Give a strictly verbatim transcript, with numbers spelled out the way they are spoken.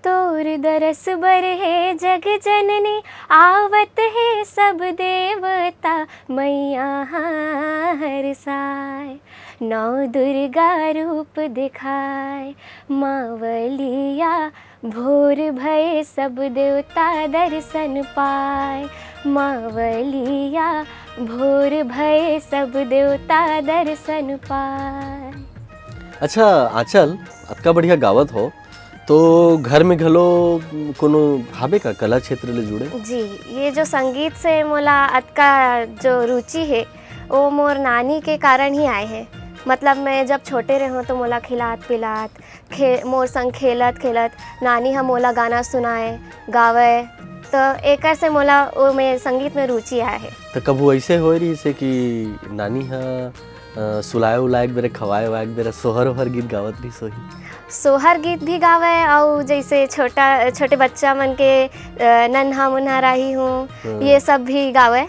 तोर दरस बर हे जग जननी, आवत हे सब देवता, मैया हरसाय। नौ दुर्गा रूप दिखाय, मावलिया भोर भय सब देवता दर्शन पाय। मावलिया भोर भय सब देवता दर्शन पाय। अच्छा आंचल, अतका बढ़िया गावत हो, तो घर में घलो कोनो हाबे का कला क्षेत्र ले जुड़े? जी, ये जो संगीत से मोला अतका जो रुचि हे, वो मोर नानी के कारण ही आए हे। मतलब मैं जब छोटे रहूँ तो मोला खिलात पिलात, खे मोर संग खेलत खेलत नानी ह मोला गाना सुनाए, गावे, तो एकर से मोला वो में संगीत में रुचि आए हे। तो कभू ऐसे होए रहिस हे कि नानी ह अ, सुलाए उलाए के बेरा, खवाए उवाए के बेरा सोहर ओहर गीत गावत रहिस होही? सोहर गीत भी गावे, और जैसे छोटा छोटे बच्चा मन के अ, नन्हा मुन्हा राही हूँ, हाँ। ये सब भी गावे।